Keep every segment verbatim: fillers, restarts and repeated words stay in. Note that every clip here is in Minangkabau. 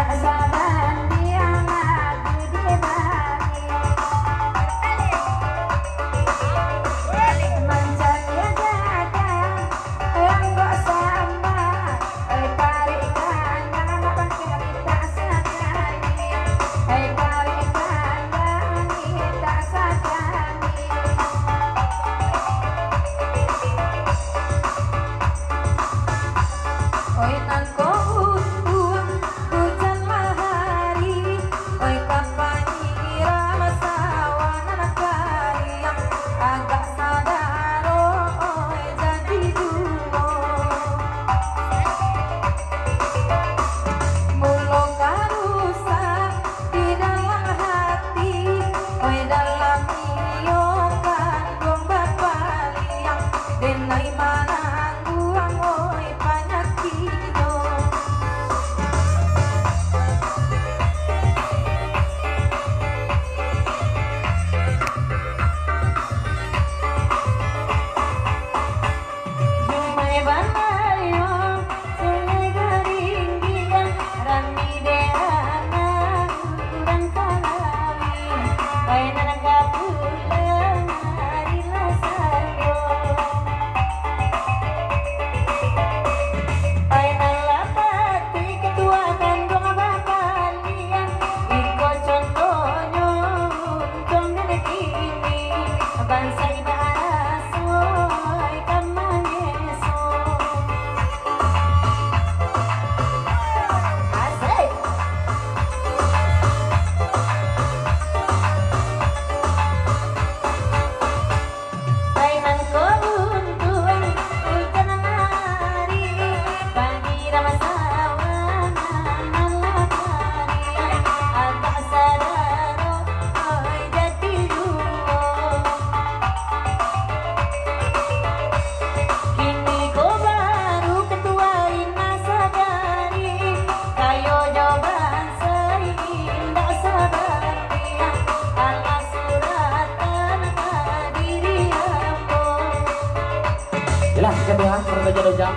Sabandiang lagu dibagi. Mancaliak gadang, langgok samba. Oi, tarik kandang, anak bangkit mintak sakali. Oi, tarik kandang, mintak sakali. Oi, nangko untuang hujan lahari. Oi, kapan nyiram sawah nan kariang, agak sadaro, oi, jadi duo. Mulo ka rusak di dalam hati, oi, dalam iyo kanduang bapaliang, den lai manangguang, oi, panyakiknyo. Sungai Bandayo, Sungai Garinggiang, rami dek anak urang Salawi, painan ka pulang ari lah sayo. Painan lah patuik ketua kanduang bapaliang, iko contohnyo untuang den kini, bansa indak raso ka mangeso. Asik. Painan ko untuang ujan ari, pagi rama sawana malam hari, agak sadaro, oi, jadi duo. Kini ko baru ketua indak sadari, kayo jo bansa indak sabandiang, alah suratan ka diri ambo. Yalah, kita doa, para doja-doja.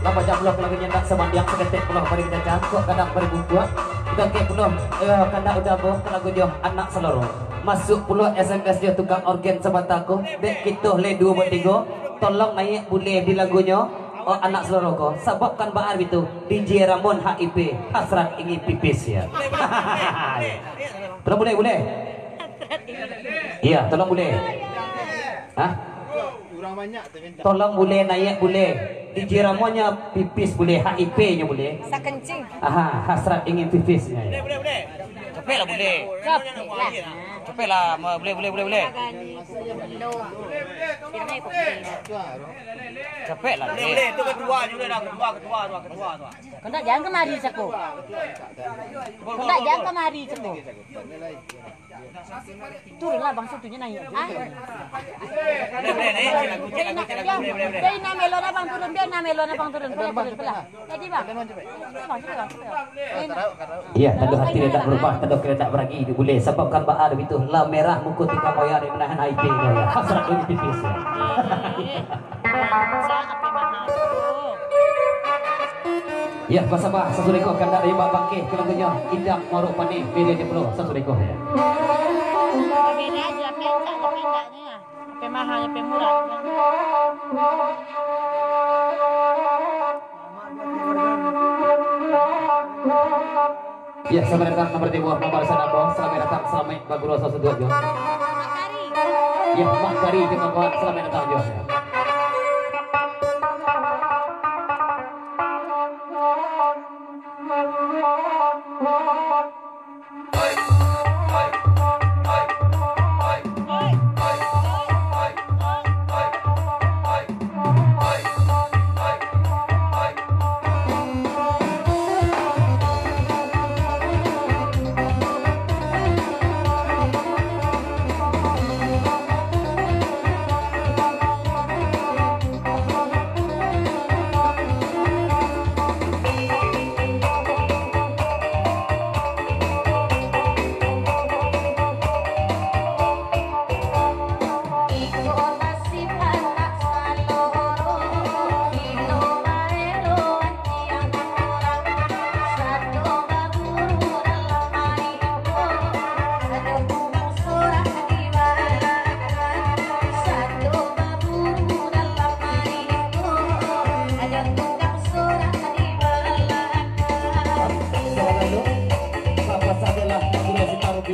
Lah pacah pulo lagu nyo indak sabandiang, saketek pulo pari kita cangkok, kadang pari bungkuak. Kita kek pulo, eh, kandak udah boh, ka lagu jo Anak Saloro. Masuak pulo S M S jo tukang orgen sabanta ko, dek kito le duo batigo, tolong naiak bule di lagunyo, oh, Anak Saloro ko, sababkan baa bitu, D J Ramon H I P, hasrat ingin pipis, ya. Tolong bule, bule. Iya, tolong bule. Hah? Tolong bule, naiak bule. D J Ramonnyo pipis bule, H I P-nyo bule. Sakencing. Aha, hasrat ingin pipis. Capek lah bule. Capek lah. Capek lah, ma-, bule, bule, bule, bule. Capek lah bule. Bule, bule, tu ketua je bule dah, ketua, ketua tu, ketua tu. Kau nak jangan kemari, Cako. Kau nak jangan kemari, Cako. Turunlah, bangsa tu je naik. Ah? Biar Ina, biar Ina Melon abang turun, biar Ina Melon abang turun. Pulang, pulang, pulang. Jadi, bang. Bang, sini, bang, sini, bang. Iya, tando hati dak berubah, tando kira dak beragi, di bule. Sababkan baa bitu, lah merah muko tingkah moya di menahan I P. Hasrat dulu pipis. Ya, basabah, sasudah ko kandak dari Bak Bangkeh, kalau nyo indak marok panih, beda je pulo, sasudah ko, ya. Beda aja, pencak, pencaknya. Pe mahal, pe murah. Ya, selamat datang, selamat datang, selamat datang, selamat baguru sasudah jo. Ya, Mak Kari, terima kasih, selamat datang jo.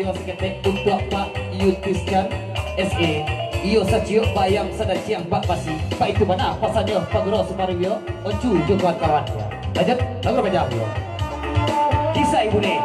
Saketek untuak Pak Yutiskan S A. Iyo saciok bayang sadaciang bak basi. Pak itu bana pasannyo Pak Guru Sumario, Ocu jo kawan-kawan. Lanjut, lagu panjang yo. Kisah Ibu Ne.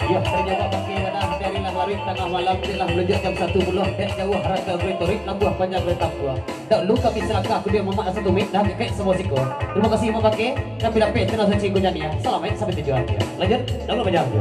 Yo, tanyawab bak kami, dari lah laruik tangah malam, dek lah malunjuak jam satu pulo, dek jauah rantau retorik, labuah panjang rentang tua. Dahulu kami salangkah, kudia mamak asa tumik, dah kekek samo siko. Tarimo kasih Mak Bakeh, kami dapek tenang suci kunyania. Salamaik sampai tujuan. Lanjut, dahulu panjang tu.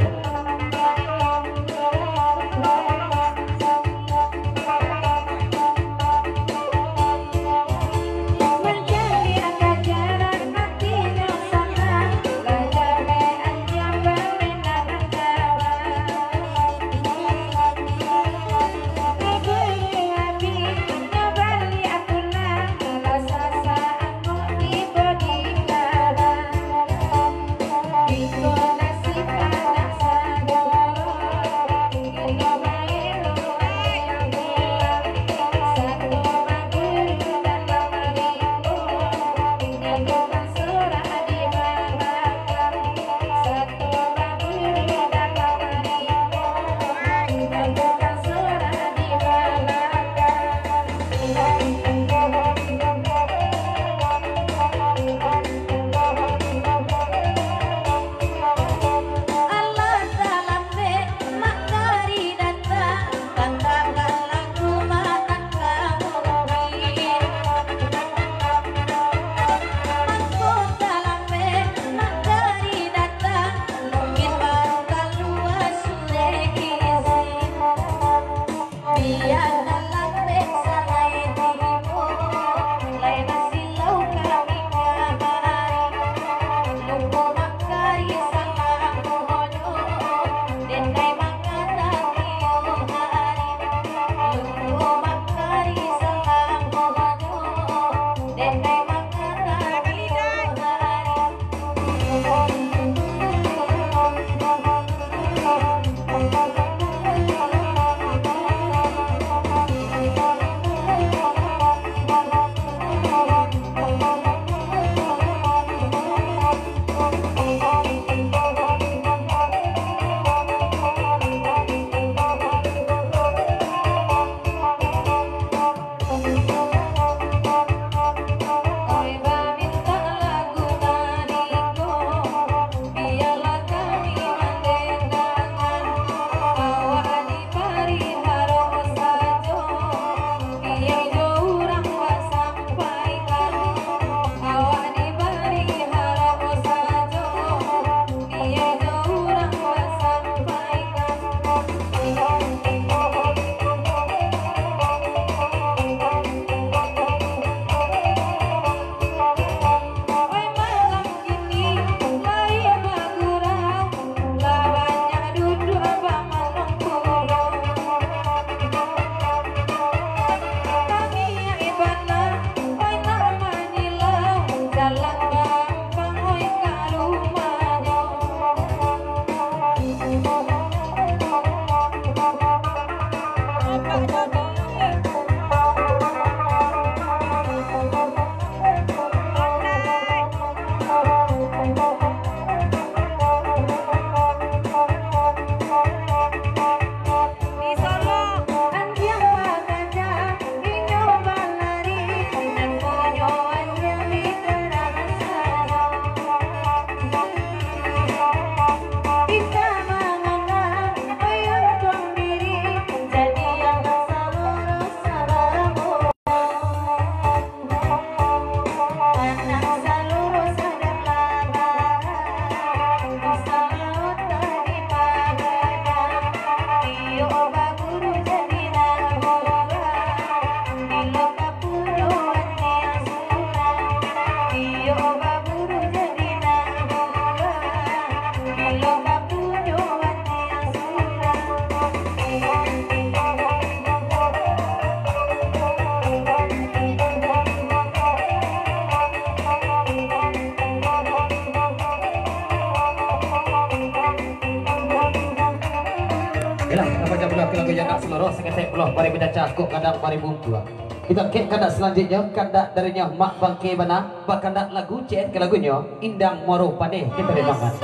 Lah, apa jam pulo kalau kau nak seloroh, saketek pulo, bari bacacah, kok kadang bari bungkuah. Kita ke kandak selanjutnyo, kandak darinyo Mak Bangke Bana, bakandak lagu, ciek ka lagunyo, Indang Muaro Paneh, kita dengarkan.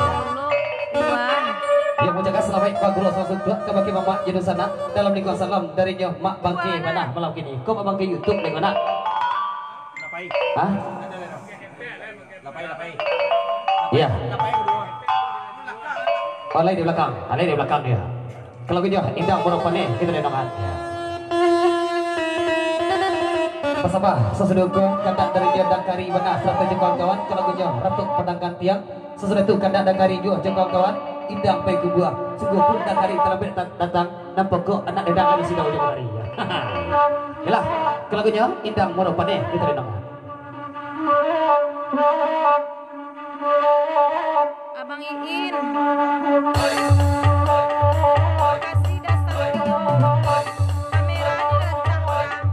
Yang mengucapkan selamat pagi, selamat suntuak, kabake mamak jo dunsanak, dalam lingkungan salam darinyo Mak Bangke Bana malam kini. Kok Mak Bangke YouTube dek kau nak? Hah? Iya. Oh, lai di balakang. Ah, lai di balakang dia. Kalau gitu, Indang Muaro Paneh, kita dengarkan. Basabah, sasudah ko, kandak darinyo Dangkari Bana, sarato jo kawan-kawan, kalau gitu, Ratu Padang Gantiang, sasudah tu, kandak Dangkari juo jo kawan-kawan, Indang Pai Kubuah, sungguahpun Dangkari talambek dat-, datang, nan pokok anak dedang lalu sidau jo kamari. Yalah, kalau gitu, Indang Muaro Paneh, kita dengarkan. Abang Iin. Lokasi dasar video. Kamera dirancang orang.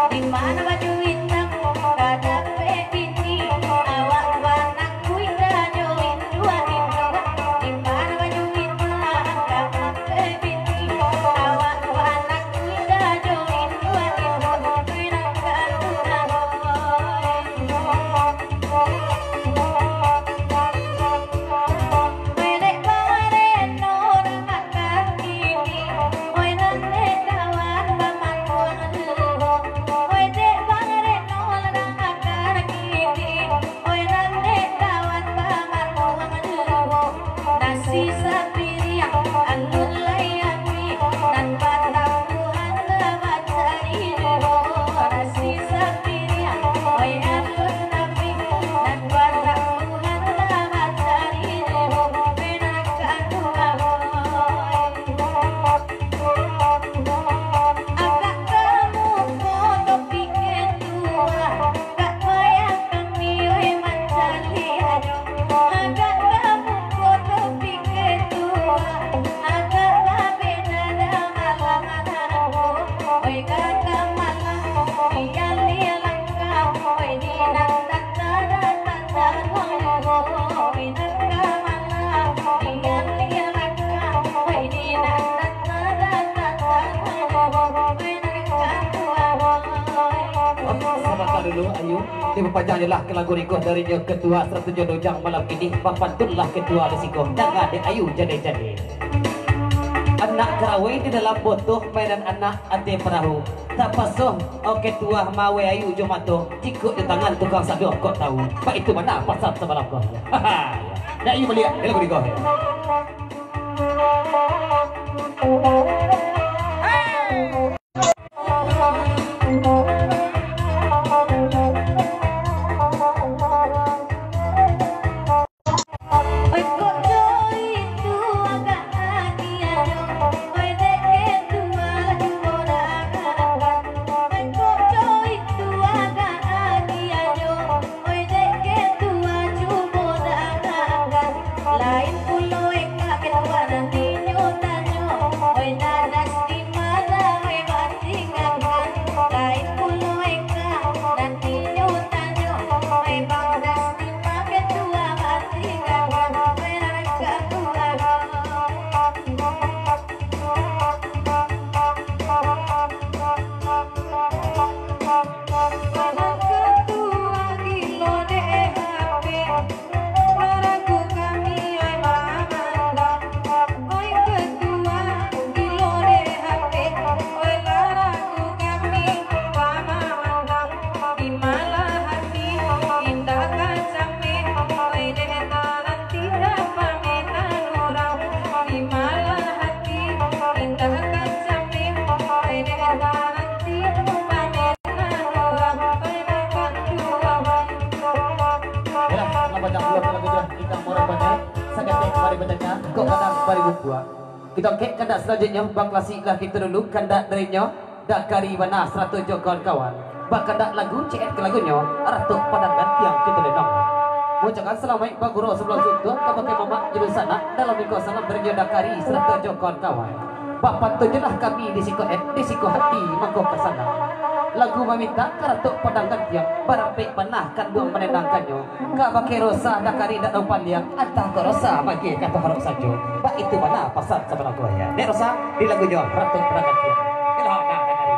Di mano baju itam ka dapek bini, awak banak kuita jo induak-induak. Di mano baju itam ka dapek bini, awak banak kuita jo induak-induak. Pinangkan urang. Nasi sapiriang, alun lai abih, nan batampuhan lah bacari juo. Nasi sapiriang, oi alun abih, nan batampuhan lah bacari juo. Benarkah tu, Abah? Agak kamuko topi ketua, agak payah kami oi mancaliak nyo. Agak kamuko topi ketua, agak babeda da malam-malam ko. Oi kakak malam, lian-lian langkah, oi di nan Sabanta dulu, Ayu. Dipapanjang je lah ka lagu niko dari nyo ketua sarato jo dojang malam kini. Bapantunlah ketua di siko. Danga dek Ayu jadeh-jadeh. Anak karawai di dalam botoh, mainan anak ateh parahu. Tapaso, oke, tuah maweh ayu jo mato, jikok jo tangan tukang sado kok tahu. Baitu bana pasan samalam ko. Dak iyo maliek, elok digoh. Yalah, lah banyak pulo lagu tu, kita murah pandai. Saketek bari batanya, kok kadang bari bumbuak. Kito kek kandak salanjuiknyo, baklasik lah kito dulu, kandak dari nyo, Dakari bana sarato jo kawan-kawan. Bakandak lagu, ciek ka lagunyo, Ratok Padang Gantiang kito lenong. Mangucapkan salamaik bagurau sabalun suntuang, kabake mamak jo dunsanak, dalam lingkuang salam dari nyo Dakari sarato jo kawan-kawan. Bapantun je lah kami di siko et, di siko hati mangko ka sanang. Lagu mamintak ka Ratok Padang Gantiang, barampek bana kanduang manenangkannyo. Kabake Rosa Dakari dak dapaliang, antah kok Rosa mageh kato harok sajo. Baitu bana pasan samalam ko, yo. Dek Rosa, di lagunyo Ratok Padang Gantiang. Iyolah, nah, Dakari.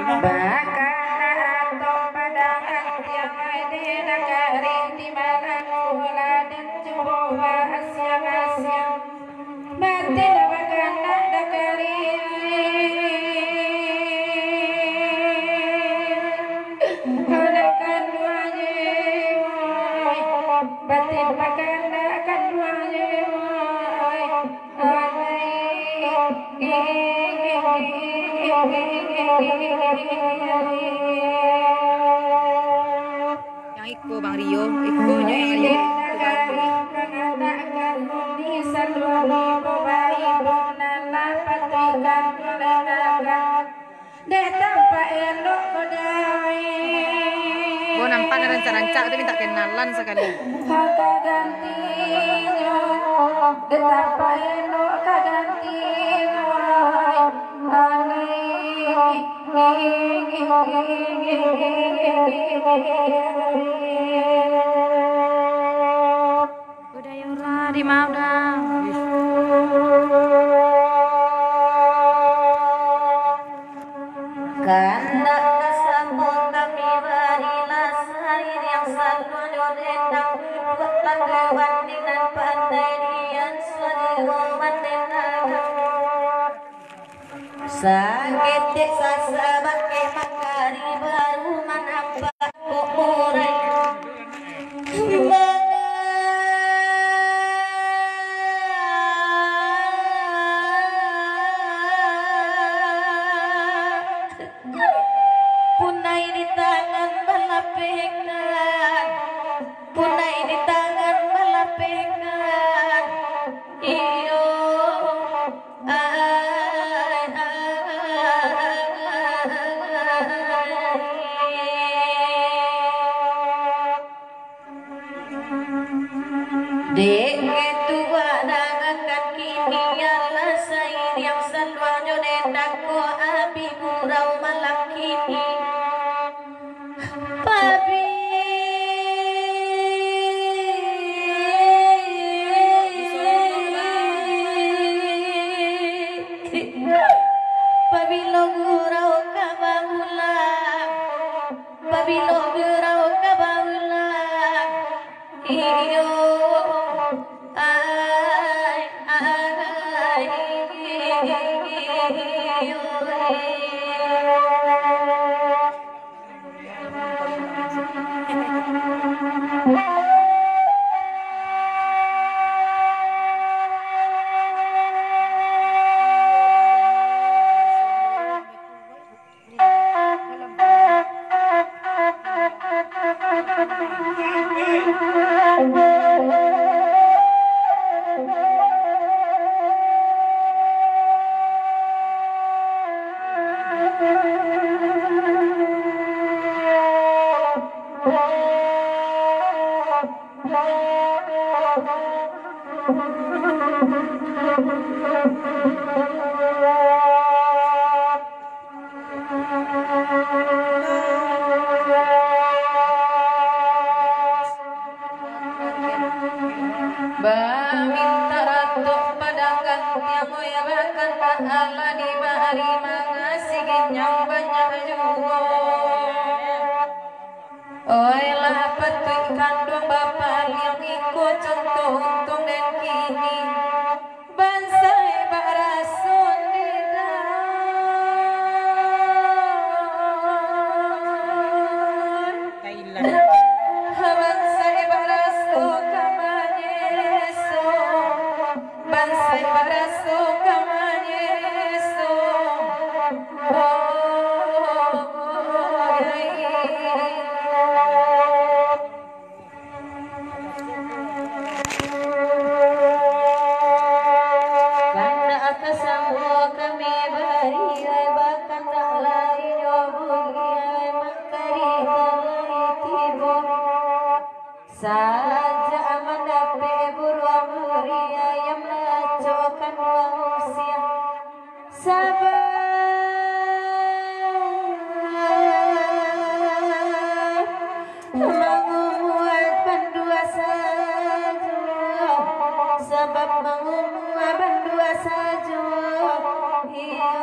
Bakanak atau padangan tiang ai di nagari, di mana kula dan jumbo asiang-asiang. Batin bakanak dakari ai. Anak kanduang ai. Batin pakandak kanduang je, ai, ai. Yang iko Bang Rio, ikonyo yang Rio. Itu baru. Mangadakan di saluruh bayi nan lah patuikan. Dek tampak elok ko dai. Bo nampak nan rancak-rancak tu minta kenalan sakali. Ka gantinyo, dek tampak elok ka gantinyo. Anai. Udah yo lah, di ma udah. Kandak ka samo kami barilah, sairiang saluruahnyo dendang, buek patuan di nan pandai, dian suaro mandendang. Saketek sasabakeh mangkari, baru manampak kok murai. Punai di tangan balapekan, punai di tangan balapekan. Iyo. Dek ketua dangakan kini, alah sairiang saluahnyo dendang ko abih gurau malam kini. Pabi. Pabilo gurau ka baulang, pabilo gurau ka baulang. Iyo, ai, ai, iyo. Bamintak ratok padang gantiang, oi, rakan, alah di bahari mangasi ginyang banyak juo. Oi, lah patuik kanduang bapaliang, iko contoh untuang den kini. Bansaik bak raso ndeh dai. Bansaik bak raso ka manyeso. Bansaik bak raso ka manyeso. Oh, oh, oh, oh. Kandak ka samo kami bari, ai, bakandak lai nyo buli, ai, mangkari ka lai tibo. Sajak mandapek buruang muriah, ayam lacok kanduang usia. Sabab mangumua bandua sajo, sabab mangumua bandua sajo. Iyo.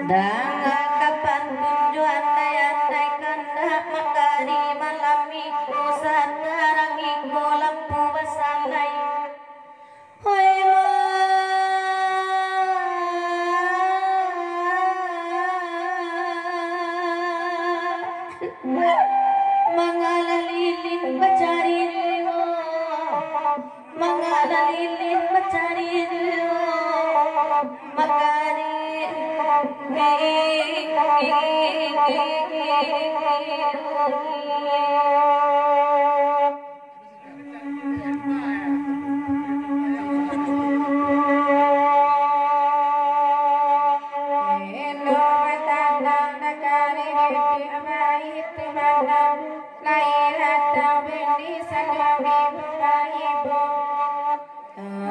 Danga ka pantun jo andai-andai kandak, makari malam iko satarang iko lampu basalai. Hoi ma, mangalah lilin bacari dio. Mangalah lilin bacari dio, makari. Laila tabeli sadari bumaibo.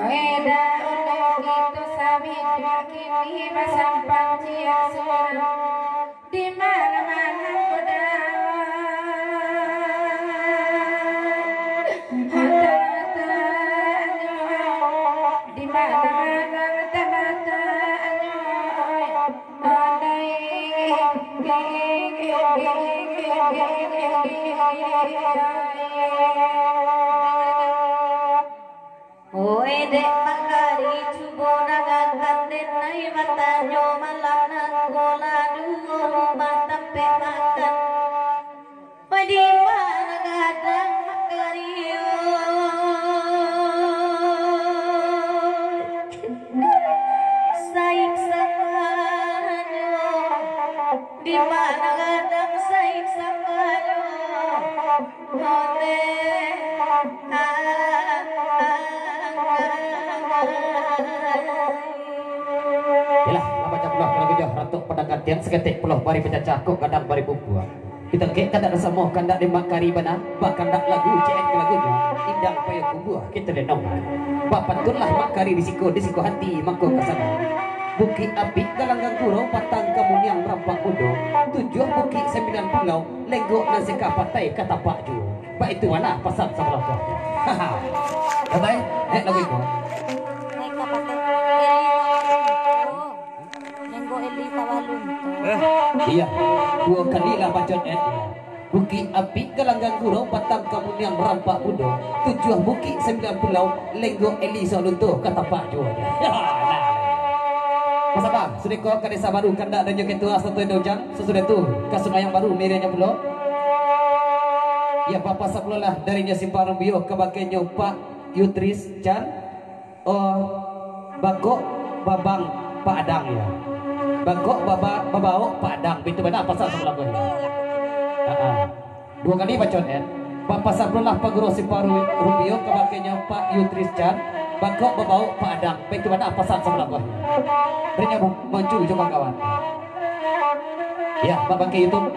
Eda ulo itu sabik kini basampang ciek surang. Di mana-mana kuda. Hata-hatanyo. Di mana-mana hata-hatanyo. Oi, dek makari, cubo dangakan den nai batanyo, malam nangko lah duo rumah tampek makan. Oi, di mana gadang makari, oi? Saik samanyo, di mana gadang saik samanyo? Hone, ah, ah, ah, ah. Yalah, lah macam pulo kalau gitu, ratok padang gantian, saketek pulo bari pacacah, kok gadang bari bumbuang. Kito kek kandak samo, kandak di makari bana, bakandak lagu, cek ka lagunyo, indang payo kumbua, kito denong. Bapantunlah makari di siko, di siko hati, mangko ka sano. Bukik Apik, Galanggang Gurau, Patang Kamuniang, Rampak Mudo, Tujuah Bukik, Sambilan Pulau, Lenggok nan seka patai ka tapak juo. Baitu bana pasan sabalun tu. Haha. Baik, eh, lagu iko. Mereka pakai Eli Tawalunto. Nengok Eli Tawalunto. Iya, duo kali lah bacot, eh. Bukik Apik, Galanggang Gurau, Patang Kamuniang, Rampak Mudo, Tujuah Bukik, Sambilan Pulau, Lenggok Eli Tawalunto, ka tapak juo. Basabak, sudah ko ka desa baru, kandak dan jo ketua satu Indo Ujang, sasudah tu ka Sungai yang baru, mirianyo pulo. Ya, bapa sapulolah darinyo Simpang Rumbio, ka bakeh nyo Pak Yutris Chan. Oh, bangkok babang Pak Adang, ya. Bangkok baba-, babaok Pak Adang. Itu bana pasal sabalah ko, ya. Ha, ha. Duo kali bacot, ya. Bapa sapulolah Pak Guru Simpang Ru-, Rumbio, ka bakeh nyo Pak Yutris Chan. Bangkok babaok Pak Adang. Itu bana pasal sabalah ko, ya. Rinyo bu-, muncul jo kawan. Ya, bak bakeh YouTube.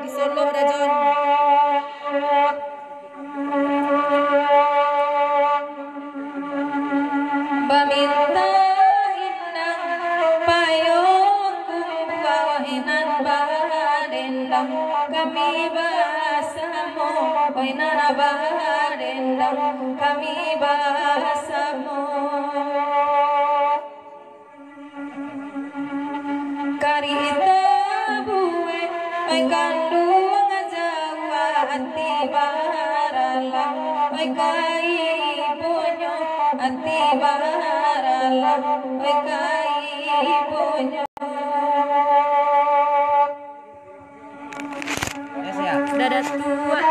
Di Solo dah, Jon. Baminta indang payo kumbua, wai nan badendang kami basamo, wai nan badendang kami basamo. Karita buek, oi kanduang jauah ati baralah, oi kai punyo ati baralah, oi kai punyo. Dada tuak.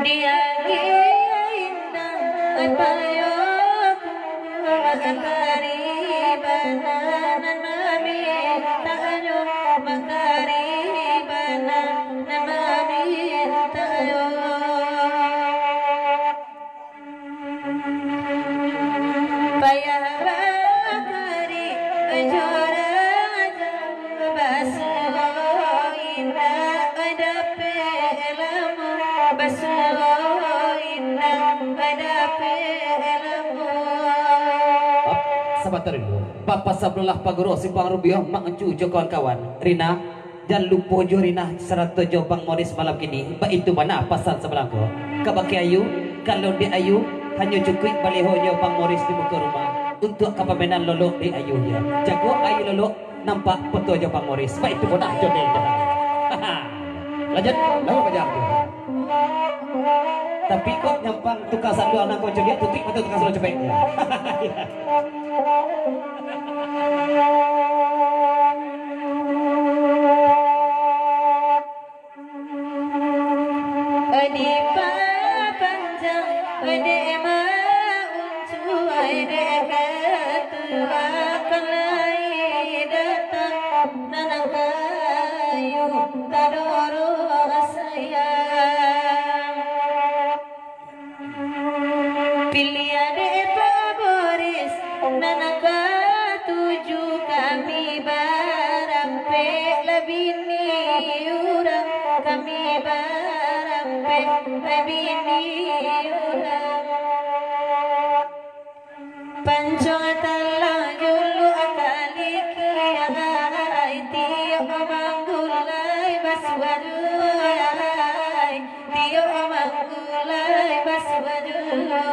Diagiah indak payo. Makari bana nan mamintahnyo, makari bana nan mamintahnyo. Payah bakari, jora jauah basuo indak dapek lamo, basuo indak dapek lamo. Sabanta dulu. Bapasabalolah paguruah simpang Rubiah, Mak Encu jo kawan-kawan. Rina, jan lupo jo Rina sarato jo Bang Moris malam kini. Baitu bana pasan sabalangko. Kabake Ayu, kalau dek Ayu, hanyo cukuik baliho jo Bang Moris di muko rumah. Untuak kapamenan Lolok dek Ayu, yo. Jago Ayu Lolok, nampak foto jo Bang Moris. Baitu bana jo dek. Lanjut, lalu paja. Tapi kok nyampang tukang salua nangko cegak tutik mata tukang salua cepek. Oi dipapanjang, oi dek mauncuai, dek ketua kalai datang, nan kayu tadorong sayang. Piliah dek Pak Boris, nan katuju kami barampek lah bini urang, kami barampek lah bini urang. Pancong talang juluak kalikia, tiok manggulai basuah juo, tiok manggulai basuah juo.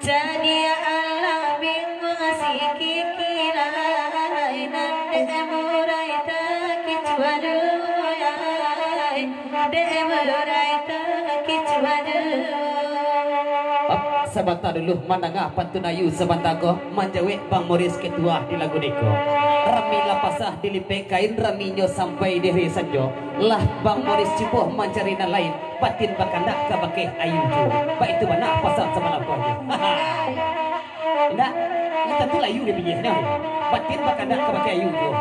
Jadi alah bingung si Kiki lai, nan dek murai takicuah juo, dek murai takicuah juo. Sabanta dulu, mandanga pantun Ayu sabanta ko, manjawek Bang Moris ketua di lagu niko. Rami lah pasah dilipek kain, raminyo sampai di hari sanjo. Lah Bang Moris cubo mancari nan lain, batin bakandak kabake Ayu juo. Baitu bana pasan samalam ko Ayu. Indak, indak tantu lah Ayu di pinggir nyo. Batin bakandak kabake Ayu juo.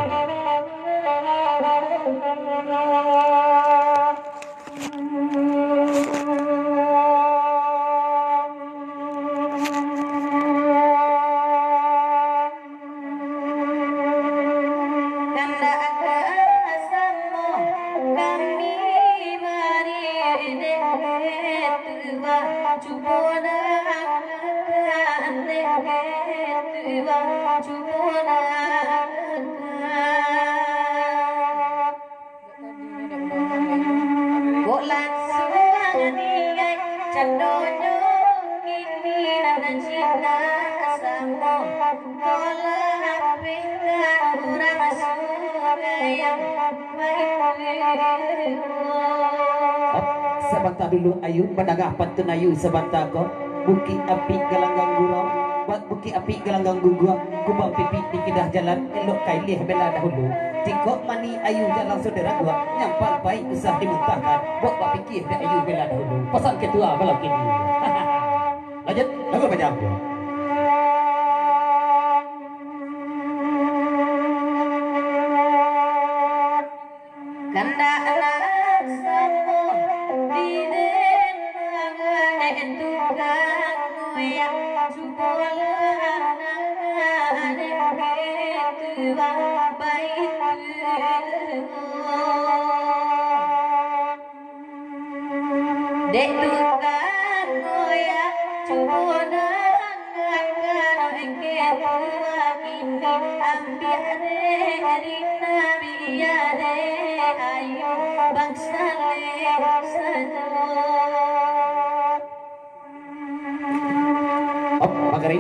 Kandak ka samo kami bari dek tuah, cubo dek tuah, cubo dek. Kok lansuang niaik, candonyo kini nan cinta samo, kok lah pindah urang surang yang baik. Sabanta dulu Ayu, mandanga pantun Ayu sabanta ko. Bukik Apik galanggang gurau, ba-, Bukik Apik galanggang guguak, kubang pipik di kidah jalan, elok ka ilih bela dahulu. Jikok mani Ayu jan langsuang diraguak, nyampang paik usah dimuntahkan, buek bapikia dek Ayu bela dahulu. Pasan ketua malam kini. Lanjut, lagu panjang. Kandak lah samo didengar dek tukang goyang, cubolah dek ketua baitu. Dek tukang goyang, cubo dangakan ketua kini, ambiak dek Rina, bia dek Ayu, Bang Saleh sajo. Op, Mak Gari.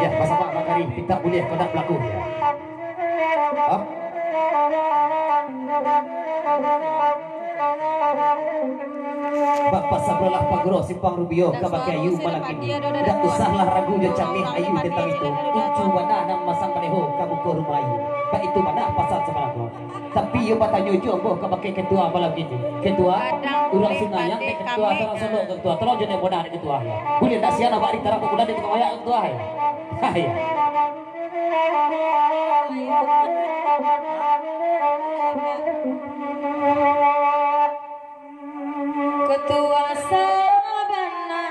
Ya, basamo Mak Gari, pintak buliah kok ndak balaku. Op. Bapasabalolah paguruah simpang Rubiah kabake Ayu malam kini. Ndak usahlah ragu jo cameh Ayu tantang itu. Uncu bana nan masang baliho ka muko rumah Ayu. Baitu bana pasan samalam ko. Tapi iyo batanyo juo ambo kabake ketua malam kini. Ketua, urang Sungai, dek ketua, urang Solok, ketua, tolong jo dek bodah dek ketua, yo. Buliah ndak sia abak di tarang pagulan di tangah wayak ketua, yo. Ha, yo. Ketua sabana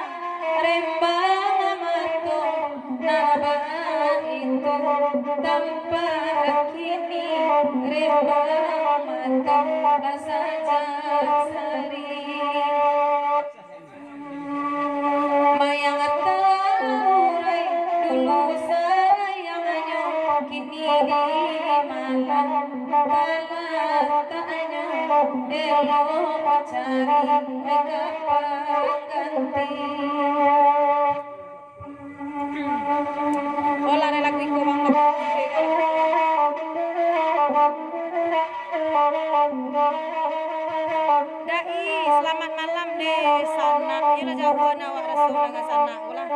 rembang mato, nan baitu tampak kini rembang mato, basajak sari. Cari makeup pangganti. Olah deh lagu iko, Bang. Dai, selamat malam deh, sanak. Iyolah, jauah awak raso dengan sanak, ulah.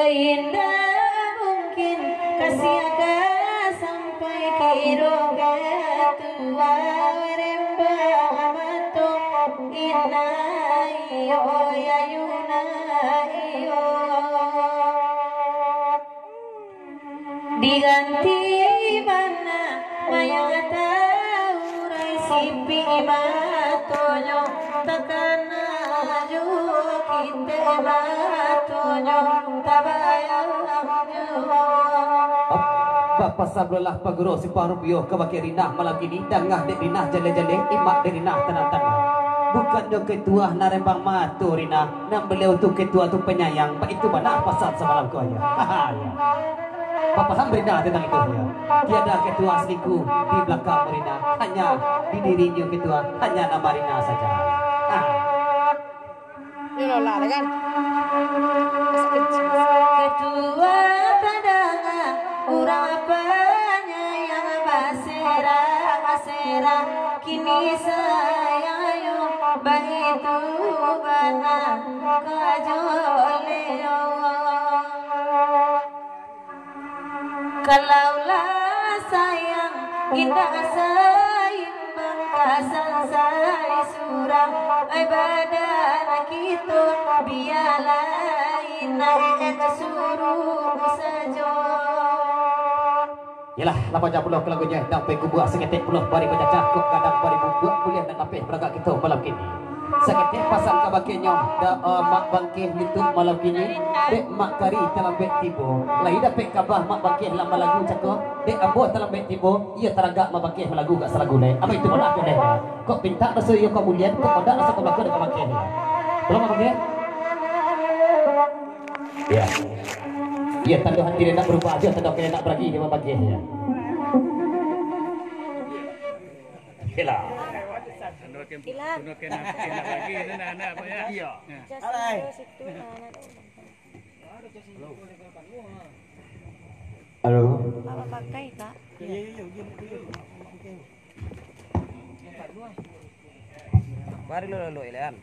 Indak mungkin kasiah ka sampai kiro ka tuah rembang mato. Inai yo, yayuna iyo. Diganti bana mayang taurai, sipi matonyo takana jo, kintek matonyo tabayang jo. Bapasang pulolah paguro simpang rupiah kabake Rinah malam kini. Danga dek Rinah jaleh-jaleh, imak dek Rinah tanang-tanang. Bukannyo ketua nan rembang mato Rinah, nan baliau tu ketua tu panyayang, baitu bana pasan samalam ko, Ayah. Haha, Ayah. Bapaham Rinah tantang itu, Ayah? Tiada ketua saiku di balakang Rinah, hanya di dirinyo ketua, hanya nama Rinah saja. Ha. Yolah lah, kan? Ketua tadanga urang panyayang, baserah-baserah, kini sayang yo, baitu bana kajoleh. Kalau lah sayang, indak saimbang, kasan sai surang, ai badan kito, bialah indak suruh sajo. Yalah, lapan jam puluah ka lagunyo, dang pai kubuak saketek puluah bari bacacah, kok gadang bari bubuak, buliah nan lapeh baragak kito malam kini. Saketek pasan kabakenyo, da, eh, Mak Bangkeh YouTube malam kini. Dek Mak Kari talambek tibo. Lai dapek kaba Mak Bangkeh lah malagu cako. Dek ambo talambek tibo, iyo taragak Mak Bangkeh malagu gak salagu lai. Apo itu malah tu deh. Kok pintak raso iyo kok bulian, kok kodak raso kok bako dek Mak Bangkeh. Tolong Mak Bangkeh. Iyo. Iyo, tando hati dia nak barubah ajo, tando kena nak baragi dia Mak Bangkeh, iyo. Oke lah. Ilang. Iyo. Jas dulu situ, nah, nah. Halo. Kalau pakai, Kak. Mari lo, lo, lo, Ilan.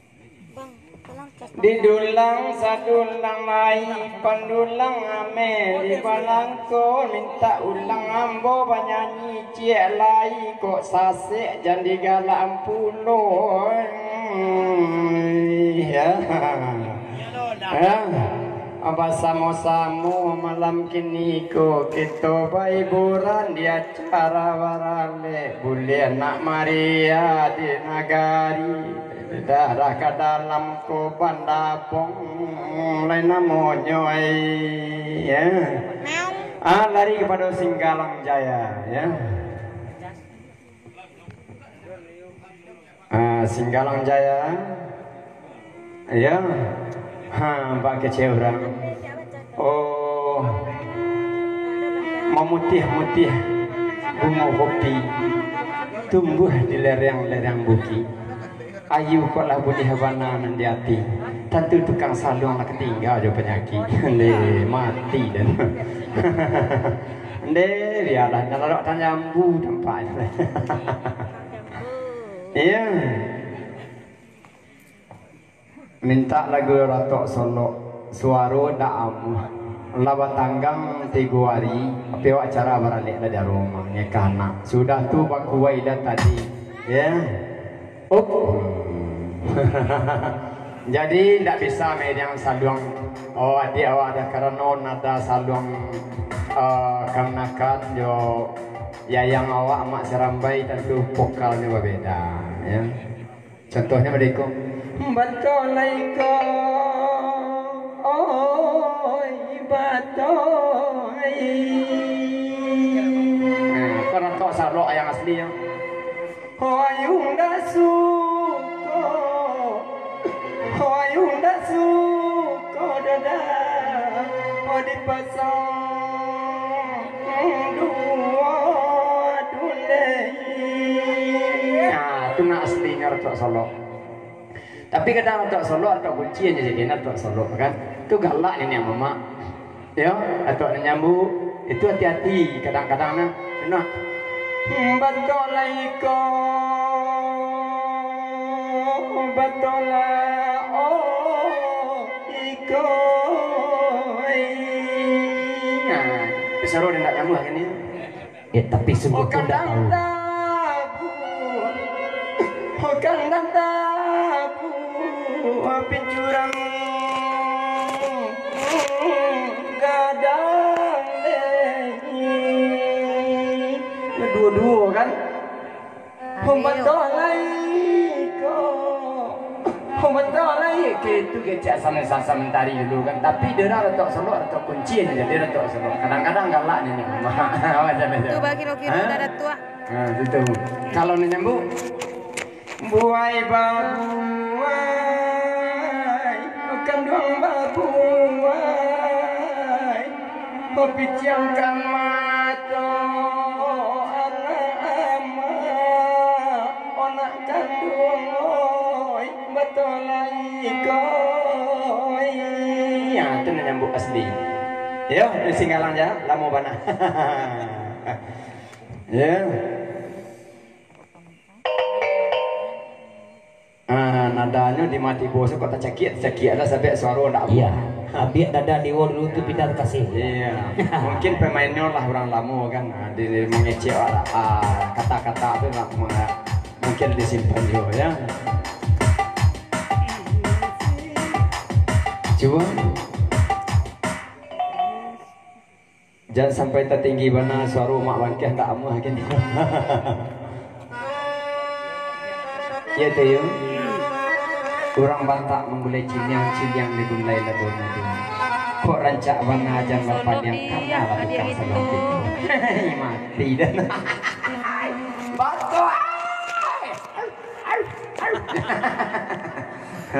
Bang, tolong cas. Didulang sadulang mai, pandulang ameh di balangko, mintak ulang ambo banyanyi ciek lai, kok sasek jan digalak pulo. Ya. Ya. Basamo-samo malam kini ko kito bahiburan di acara baralek, buliah nak mariah di nagari. Darah ka dalam ko bandabong, lain namonyo ai, ya. Ah, lari kapado Singgalang Jaya, ya. Ah, Singgalang Jaya, ya. Ha, bakecek urang. Oh, mamutiah-mutiah bungo kopi, tumbuah di lereng-lereng bukik. Ayu kok lah buliah bana nan di ati. Tantu tukang saluang lah katingga jo panyakik. Ndeh, mati den. Ndeh, bialah, jan lalok tanyambu tampak. Iya. Mintak lagu Ratok Solok, suaro ndak amuah. Lah batanggang tigo ari, tapi awak acara baralek lah di rumah, nikah anak. Sudah tu bakuai dah tadi, ya. Up. Jadi ndak bisa main yang saluang. Oh, adik awak ada karano nada saluang, eh, kamanakan jo yayang awak Mak Serambai, tentu vokalnya berbeda, ya. Contohnya mereka, "Batolai ko, oi, batolai." Nah, kan Ratok Solok yang asli, ya. Oi, unda suko, oi, unda suko, dada, oi, dipasang dua dulai. Solok. Tapi kadang Datuk Solok, Datuk Kunci aja jadi Datuk Solok kan. Tu galak niniak mamak. Yo, Datuk nan nyambuk. Itu hati-hati kadang-kadang nah. Kena. Batok lah iko, batok lah, oh, iko. Nah, pesaro dia nak nyambuk kan ni. Eh, tapi sungguh pun tak tahu. Tabu, oh kandang tabu, pincurang gadang deh. Ya, duo-duo kan? Humbatolai ko. Humbatolai ke itu kecek sama-sama mentari dulu kan. Tapi dia dah Datuk Solok, Datuk Kunci aja dia Datuk Solok. Kadang-kadang galak ni ni. Macam-macam. Tu bagi kira-kira dah Datuk. Nah, itu. Kalau ni nyambung, buai babuai, kanduang babuai, piciangkan mato, anak amak, anak kanduang, oi, batolai koi. Ya, tu nak nyambung asli. Yo, di Singgalang ja, lamo bana. Ya. Ah, nadanyo di mati bos kok tacakiak, tacakiak lah sampai suaro ndak. Iya. Ambiak nada dewa dulu tu pindah kasih. Iya. Mungkin pemainnyo lah urang lamo kan. Ah, di, di mangecek lah. Ah, kata-kata tu lah menga-, mungkin disimpan juga ya. Cuba. Jan sampai tatinggi bana suaro Mak Bangkeh ndak amuah kini. Iyo tu yo. Urang Batak manggulai ciliang, ciliang digulai lagu mudo. Kok rancak bana jan bapadiang, karano lah tukang sabantik. Hei, mati dah. Batuk ai.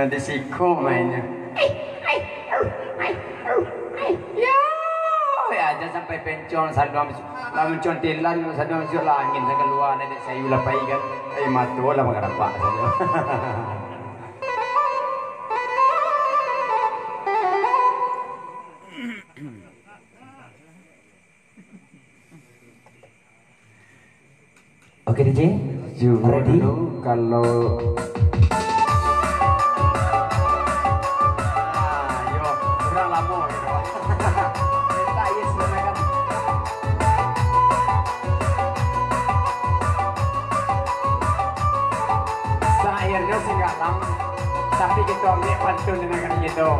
Di siko mainnyo. Yo, ya, jan sampai pencong, saduang, lah mencong tilan, saduang masuk lah angin, lah kalua, nenek sayu lah pai kan. Ai, mato lah mangarapak sajo. Oke, D J. Cubo ready? Dulu, kalau, ah, yo, urang lamo gitu. Minta yes, silakan. Syairnyo Singgalang, tapi kito ambiak pantun dengan kito.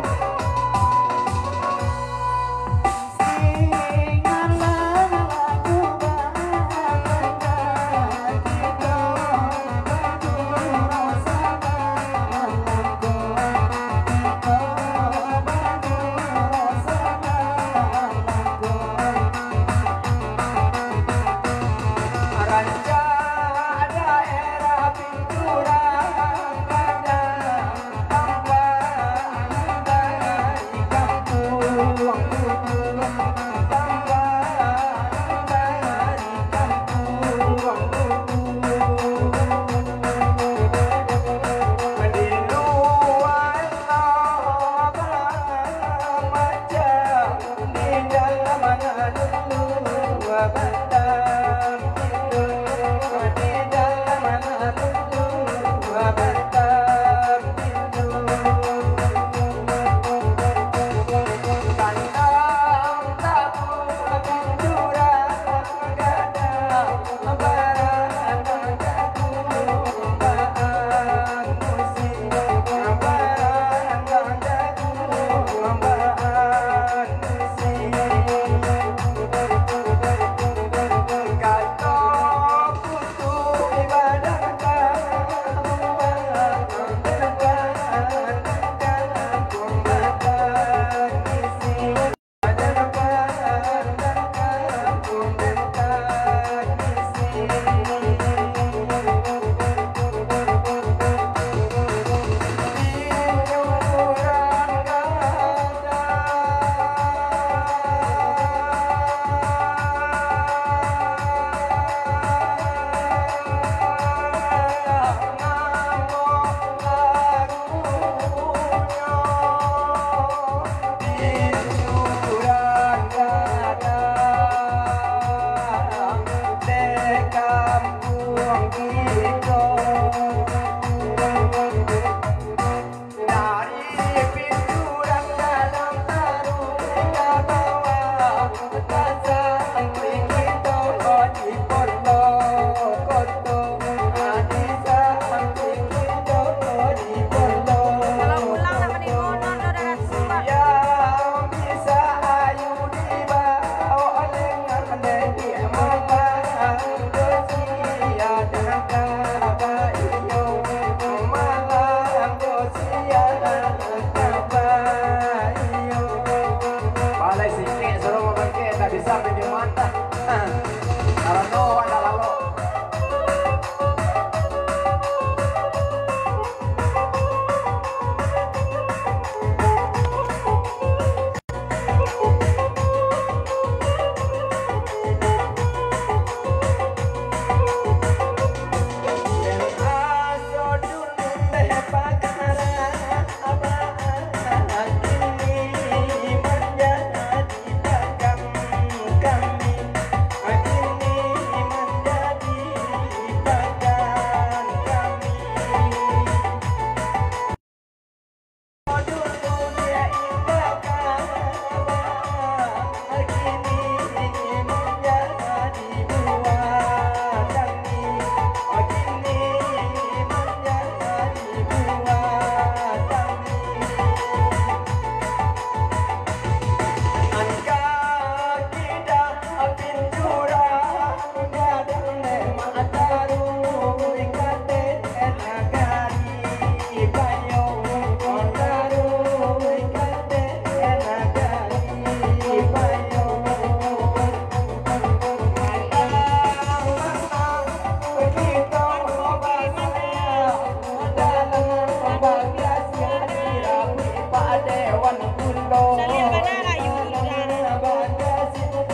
Dewan Kulo. Salin bana rayu tu, Jan.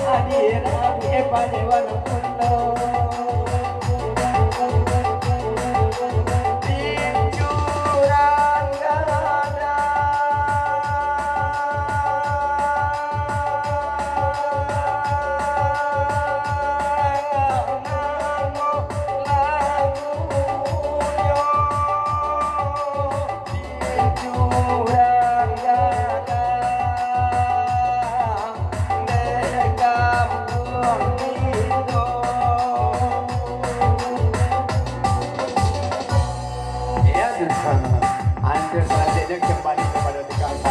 Adi Rabu Epa Dewan Kulo. Bincurang gadang. Namo lagunyo.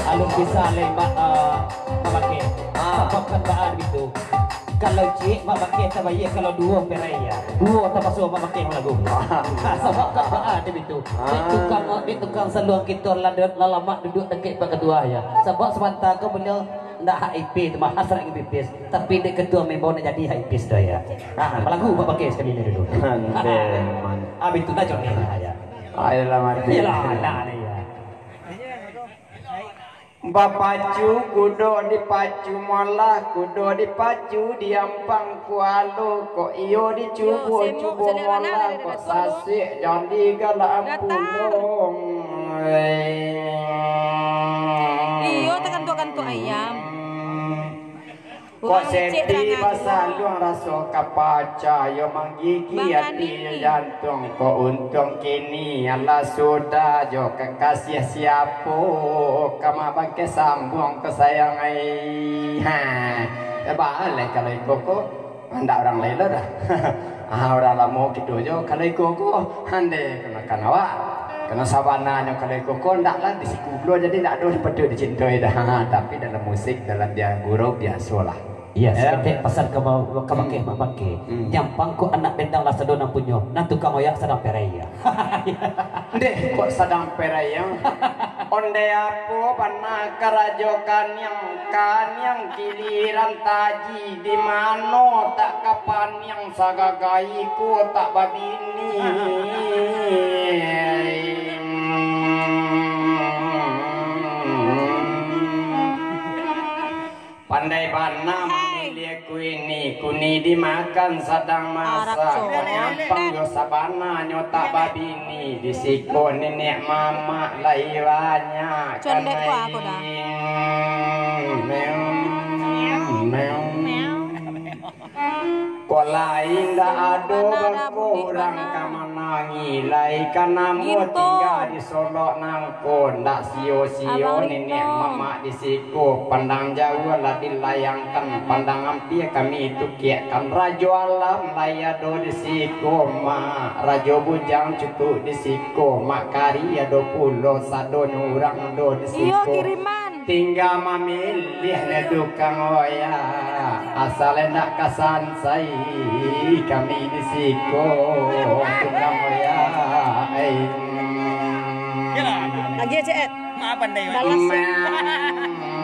Alun bisa lai, Mak, eh, Mak Bakeh. Ah. Sabab kan baa bitu. Kalau ciek, Mak Bakeh tabayia, kalau duo perai, ya. Duo tapaso Mak Bakeh malagu. Sabab kan baa dek itu. Dek tukang, dek tukang saluang kito lah, lah lamak duduak dakek Pak Ketua, ya. Sabab sabanta ko baliau ndak hak ipis tu mah, hasrat ingin pipis. Tapi dek Ketua Mimbo nak jadi hak ipis tu, ya. Ha, malagu Mak Bakeh sakali ni dulu. Ande, man. Abih tu dah joget, ya. Ayolah, mati. Iyalah, dah ni, ya. Bapacu kudo dipacu molah, kudo dipacu di ampang kualo, kok iyo dicubo-cubo molah, kok sasik jadi galak pulong. Iyo, takantuk-kantuk ayam. Kok sedih basaluang raso ka pacayo, manggigik ati jo jantuang. Kok untuang kini alah sudah jo kekasih siapo, ka Mak Bakeh sambuang ko sayang ai. Ha, baleh kalau iko ko, ndak urang lain lo dah. Ah, urang lamo kito jo kalau iko ko, ande kenakan awak. Karano sabananyo kalau iko ko ndak lah di siku pulo, jadi ndak ado dipatut dicintoi dah. Tapi dalam musik, dalam dia gurau biasolah. Iya, ya. Saketek pasan ka ba-, ka Bakeh, Mak Bakeh. Hmm. Nyampang ko anak bendang lah sado nan punyo, nan tukang oyak sadang perai, ya. Ndeh, kok sadang perai, ya? Ondeh apo bana karajo kaniang, kaniang kiliran taji, di mano tak kapaniang, sagagai ko tak babini. Pandai bana mamiliah kuini, kuni dimakan sadang masak. Kok nyampang yo sabananyo tak babini, di siko niniak mamak lai banyak. Condek ko ako dah. Meong, meong. Kok lai ndak ado bakurang ka manangi lai, ka namo tingga di Solok nangko, ndak sio-sio niniak mamak di siko, pandang jauah lah dilayangkan, pandang ampia kami tukiakkan, Rajo Alam lai ado di siko, Mak, Rajo Bujang cukuik di siko, Mak Kari ado pulo, sadonyo urang ado di siko. Tingga mamiliah nyo tukang oyak, asal ndak ka sansai kami di siko, tukang oyak ai. Agiah, Cek. Maaf, pandai. Balas, Cek.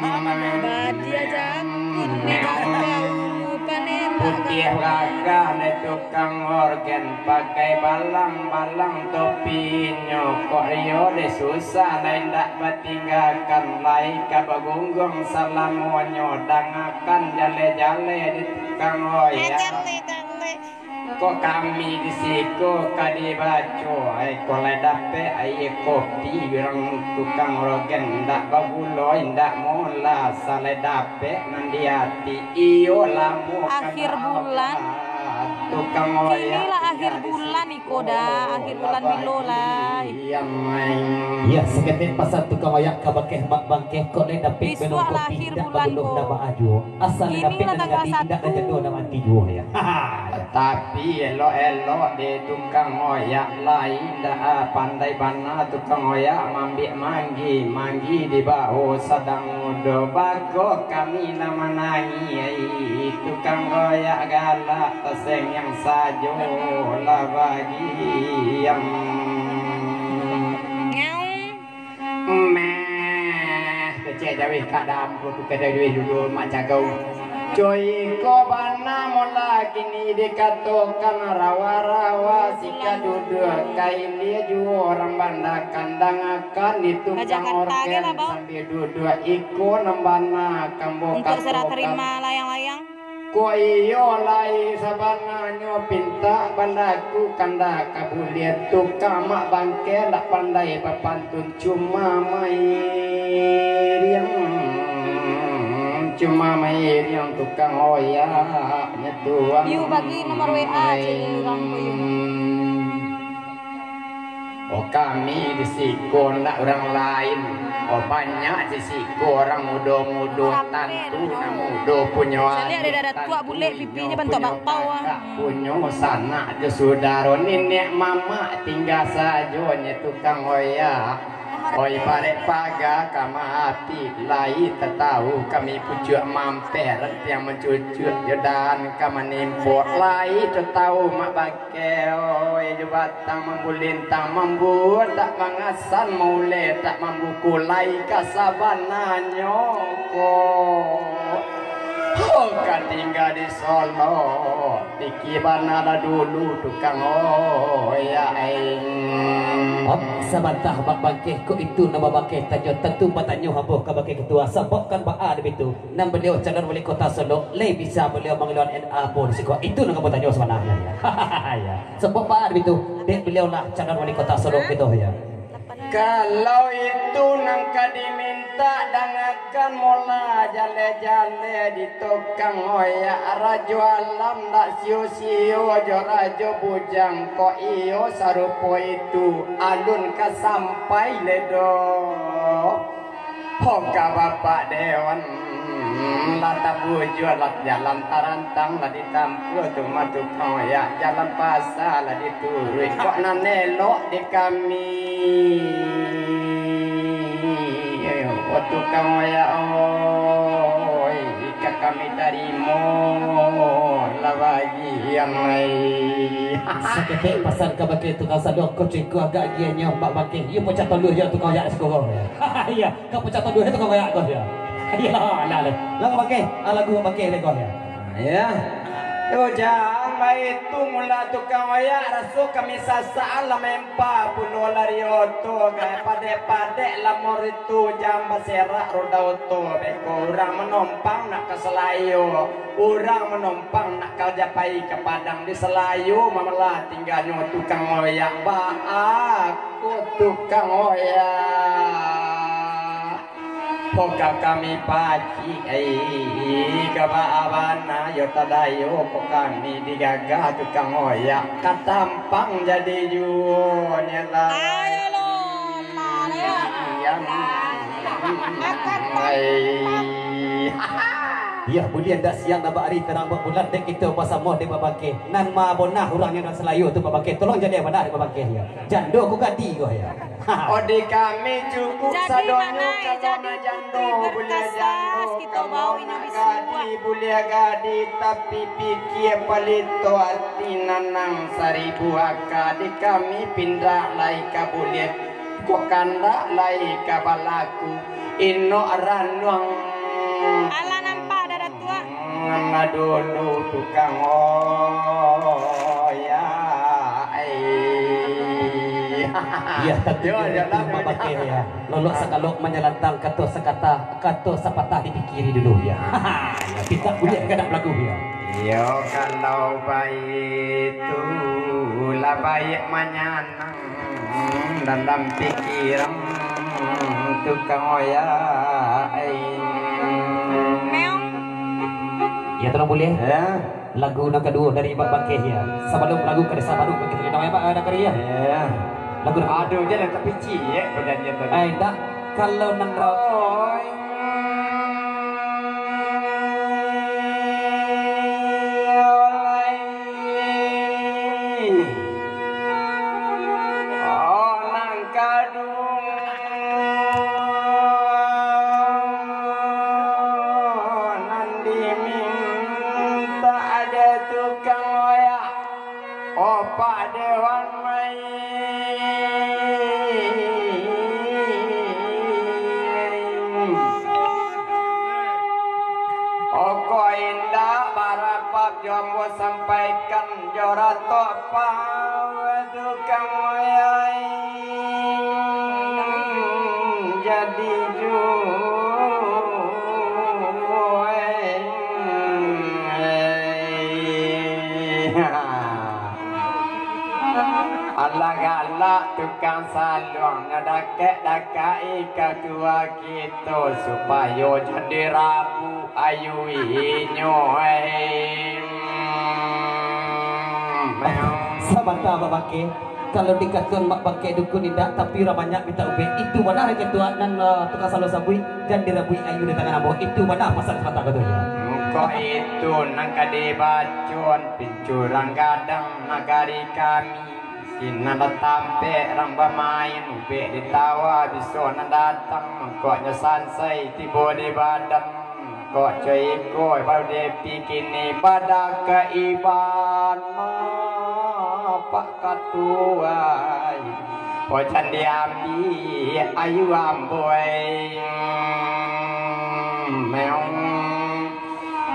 Maaf, pandai. Badia jakun di daun, lupa nembak. Putiah gagah nyo tukang orgen, pakai balang-balang topinyo, kok iyo deh susah, lai ndak batinggakan, lai ka bagungguang salamonyo, dangakan jaleh-jaleh di tukang oyak. Kok kami di siko ka dibaco, ai, kok lai dapek aia kopi urang tukang orgen, ndak bagulo, indak molah, salai dapek nan di ati, iyo lamo. Akhir bulan. Tukang oyak. Kini lah akhir bulan iko dah, akhir bulan bilo lai. Iya, saketek pasan tukang oyak ka Bakeh, Mak Bakeh, kok lai dapek minum kopi, indak bagulu, indak baajo. Asal lai dapek nan jadi, indak nan jado dalam ati juo, ya. Tapi elok-elok dek tukang oyak lai, indak pandai bana tukang oyak maambiak manggi, manggi dibao sadang mudo, bako kami nan manangi, ai, tukang oyak galak. Tasengiang sajo lah bagiam. Meh, kecek jaweh kadam, tu kecek jaweh dulu, Mak Cagau. Coy, iko bana mola kini dikatokan rawa-rawa, sika duduak ka ilia juo urang banda kandangakan, itu Ka Jakarta ge lah, Bang. Sambia duduak iko nan bana kambo katokan. Untuk serah terima layang-layang. Ko iyo lai sabananyo pintak balaku kandak ka buliah, tukang Mak Bangke ndak pandai bapantun, cuma mairiang, cuma mairiang tukang oyak nyo tuang. Yu, bagi nomor W A cik urang tu, Yu. Oh, kami di siko ndak urang lain. Oh, banyak di siko urang mudo-mudo, tantu nan mudo punyo adik, tantu inyo punyo kakak, punyo sanak jo sudaro, niniak mamak tingga sajo nyo tukang oyak. Oi, barek paga ka mati, lai tatau kami pucuak mampeh, rantiang mancucuak jo dahan ka manimpo, lai tatau mak bagi Oke, oi, jo batang mambulintang, mambuah tak mangasan, mauleh tak mambuku, lai ka sabananyo ko. Ho, ka tingga di Solo, piki bana lah dulu tukang oyak aing. Om, sabanta Mak Bangkeh, kok itu nan Mak Bangkeh tanyo, tantu batanyo ambo ka Bangkeh Ketua, sababkan baa dek itu. Nan baliau calon wali kota Solok, lai bisa baliau mangaluakan N A ambo di siko. Itu nan ambo tanyo sabananyo, ya. Ya. Sabab baa bitu, dek baliau lah calon wali kota Solok kito, ya. Kalau itu nan ka dimintak, dangakan mola jaleh-jaleh di tukang oyak, Rajo Alam ndak sio-sio jo Rajo Bujang, kok iyo sarupo itu, alun ka sampai lai doh. Ho ka Bapak Dewan, lah tabujuah, lah jalan tarantang, lah ditampuah tu mah tukang oyak, jalan pasa lah dituruik. Kok nan elok di kami, oh tukang oyak, oi, ka kami tarimo lah bagian lai. Saketek pasan ka bakeh tukang salok, ko cukuik agak agiahnyo, Mak Bakeh. Iyo pacah tolua jo tukang oyak siko. Iya. Ka pacah tolua tu ka goyak ko sia. Iyolah, alah, alah. Lah ka bakeh, ah, lagu ka bakeh lai ko sia. Ya. Tu jan baitu mula tukang oyak, raso kami sasakan lah maempa pulo lari oto, ka padek-padek lamor itu jan baserak roda oto, beko urang manompang nak ka Salayo, urang manompang nak ka Japai ka Padang di Salayo, mamelah tingganyo tukang oyak baa. Ko tukang oyak, ko ka kami pacik, ai, ka baa bana yo tadayo, ko kami digagah tukang oyak, ka tampang jadi juo nyo lah. Ayo lo, lah, lah. Diam. Ai. Iyo, buliah ndak siang, ndak baari, tarang babulan, dek kito basamo dek Babakeh. Nan ma bonah urangnyo nan Salayo tu, Babakeh. Tolong jadian bana dek Babakeh, yo. Jando ko gadih ko, yo. Oh, di kami cukup sadonyo, kalau nak jando buliah jando, kalau nak gadih buliah gadih, tapi pikia palito ati nanang saribu aka, di kami pindah lai ka buliah. Kok kandak lai ka balaku, inok ranuang. Alah nampak dah, Datuak. Nan dulu tukang oyak, ai. Iyo, tapi yo, itu jalan, Mak Bakeh, yo. Lolok sakalok manyalantang, kato sakata, kato sapatah dipikiri dulu, yo. Yo, pintak buliah ka nak balaku, yo. Iyo, kalau baitu lah baiak manyanang. Dalam pikiran tukang oyak, ai. Meong. Ya, tolong buliah. Ya. Lagu nan kaduo dari Mak Bakeh, ya. Sabalum lagu ka desa baru, Mak Bakeh, tolong, ya, Mak, ada kari, ya. Ya. Lagu nan kaduo. Aduh, jangan tapi ciek perjanjian tadi. Ai, tak. Kalau nang ra- Oi. Oh, nang kaduo nan dimintak dek tukang oyak. Opak dewan main. Jo ambo sampaikan jo ratok pau tukang wayang jadi juo. Alah galak tukang saluang, nyo dakek-dakek-i katua kito, supayo jan dirabu ayu inyo, eh. Sabanta, Mak Bangke. Kalau dikatoan Mak Bangke dukun indak, tapi urang banyak mintak ubek. Itu bana ketua nan, eh, tukang saluang sabuik, jan dirabuik ayu di tangan ambo. Itu bana pasan sabanta katonyo. Kok itu nan ka dibacon, pincurang gadang nagari kami. Sinan batampek rang bamain, ubek ditawa biso nan datang, mangkoknyo sansai tibo di badan. Kok co iko baru dipikini, bada ka ibana Pak Katua. Kok jan diambiak ayu ambo ai. Meong.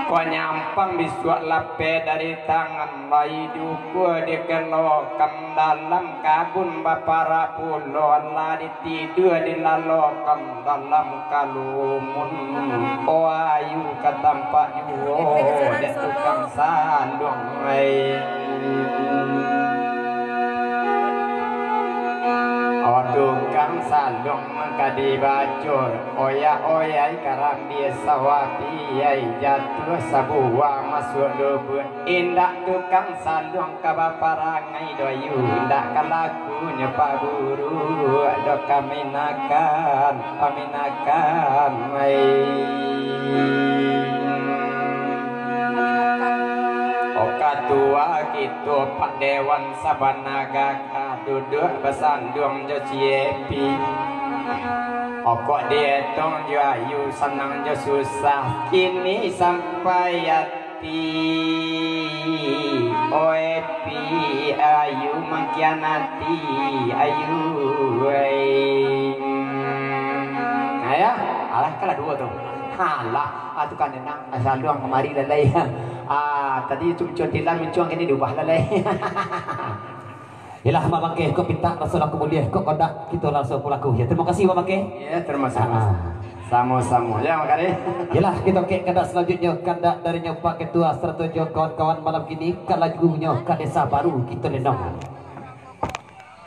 Kok nyampang bisuak lapeh dari tangan. Lai duko dikelokan dalam kabun, baparak pulo lah ditidua dilalokan dalam kalumun. Oh, ayu ka tampak juo dek tukang saluang ai. Oh, tukang saluang mangka dibacor, oyak-oyak karambia sawapi ai, jatuah sabuah masuak lubuak. Indak tukang saluang ka baparangai doh ayu, indak ka lakunyo paburuak doh kaminakan, paminakan ai. Oh, katua kito Pak Dewan sabana gagah, duduak basanduang jo si Epi. Oh, kok dietong jo ayu, sanang jo susah, kini sampai ati. Oi, Pi, ayu mangkianati, ayu, wai. Nah, ya, alah, kalah duo tu. Alah, ah, tu kan enang, ah, saluang kamari lalai. Ah, tadi tu muncuang tilan, muncuang kini diubah lalai. Yalah, Mak Bangke, kok pintak raso laku buliah, kok kondak kito raso pelaku. Ya, terima kasih, Mak Bangke. Ya, terima kasih, Mas. Ah. Samo-samo. Ya, makasih. Yalah, kito kek kandak salanjutnyo, kandak darinyo Pak Ketua sarato jo kawan-kawan malam kini, ka lagunyo Ka Desa Baru kito lendong.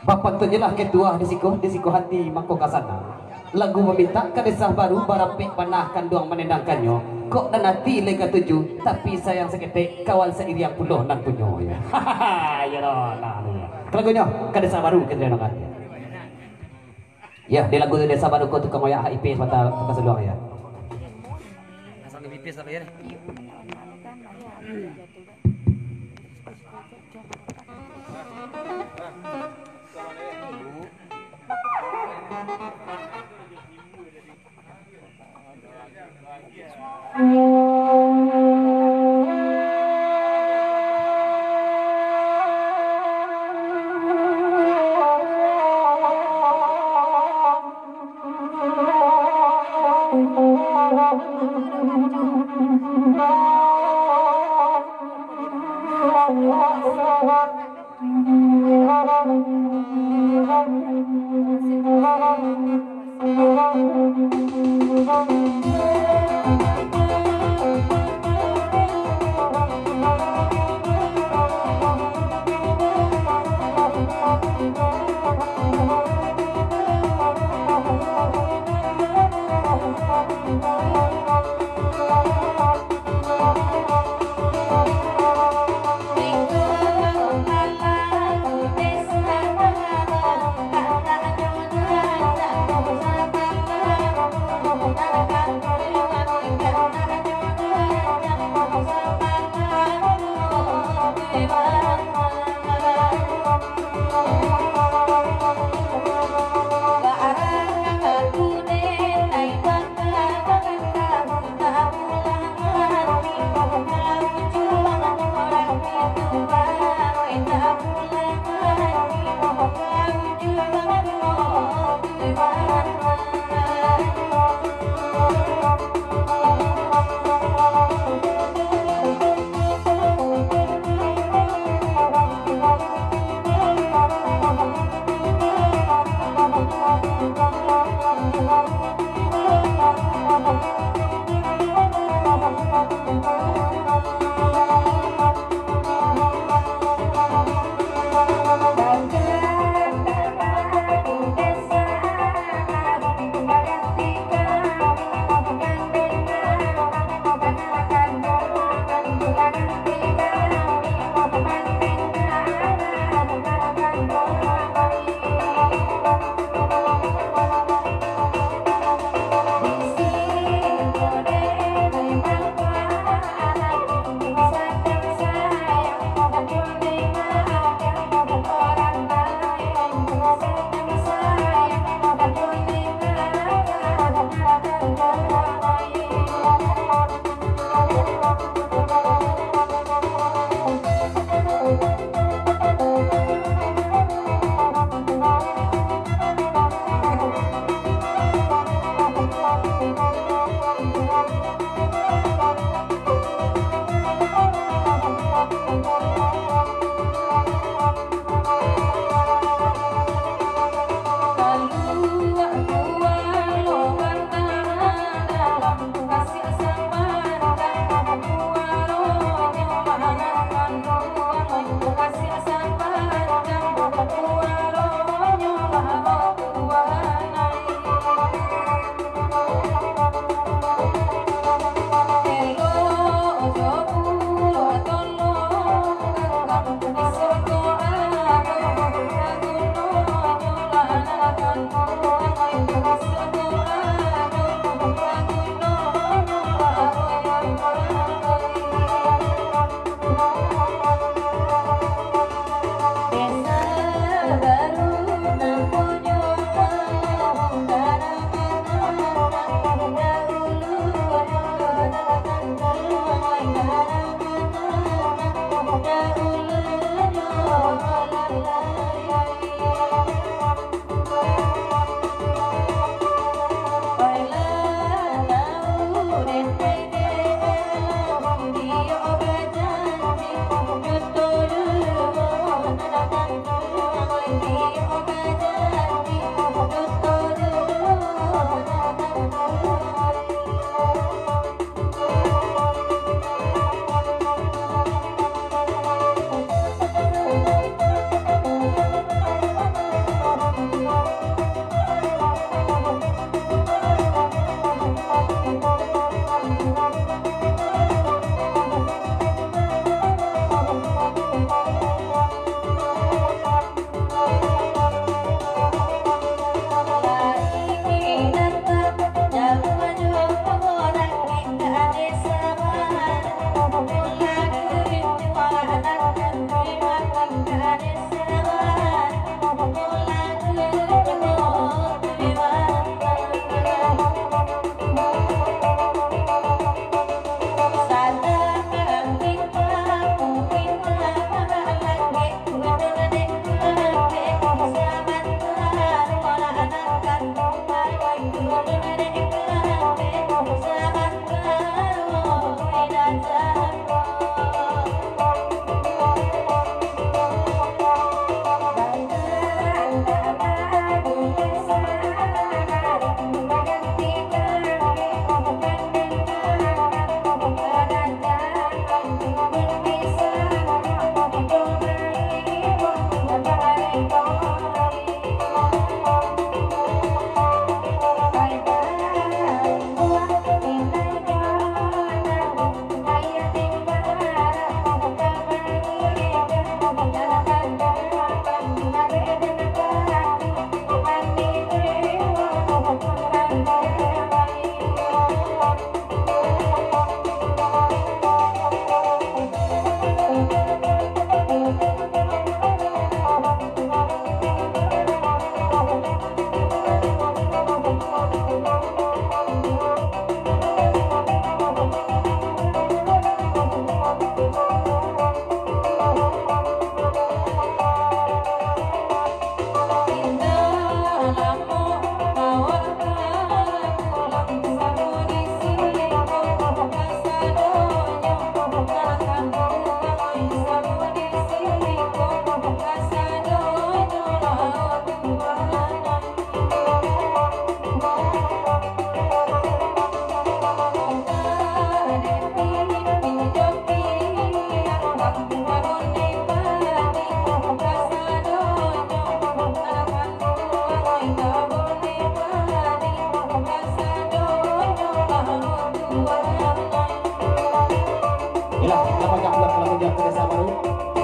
Bapantunnyolah Ketua di siko, di siko hati mangko ka sana. Lagu mamintak Ka Desa Baru, barapek bana kanduang manendangkannyo. Kok nan ati lai katuju, tapi sayang saketek, kawan sairiang pulo nan punyo, ya. Iyolah, nah, nah, ya. Ka lagunyo, Ka Desa Baru, kito dengarkan. Ya, di lagu Desa Baru ko tukang oyak H I P sabanta, tukang saluang, ya. Sambil pipis tapi, ya.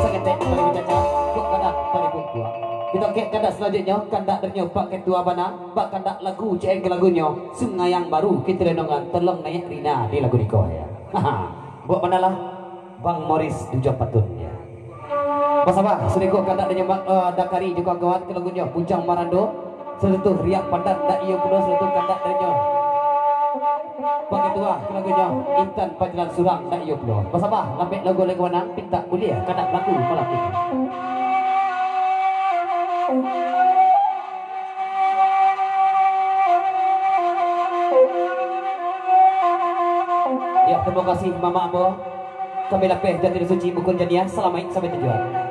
Ketek tali bacaca, kok kandak tali bungkuang. Kito kek kandak salanjutnyo, kandak darinyo Pak Ketua bana, bak kandak lagu, C N ke lagunyo, Sungayang Baru, kito renungan, tolong naiak Rina di lagu niko, ya. Buek manolah, Bang Moris Dujuang Patun, ya. Basabak, sadikok kandak darinyo, eh, Dakari jo kawan-kawan, ke lagunyo, Bujang Marando, Sasudah tu riak pandan ndak iyo pulo, sasudah tu kandak darinyo. Pakai tuah lagunyo, Intan Pajalan Surang ndak iyo pulo. Basabak, lambek lagu-lagu manang, pintak buliah, kandak laku malaku. Ya, terima kasih, Mamak ambo. Kami lapeh Jati Suci Bukun Janiah, salamaik sampai tujuan.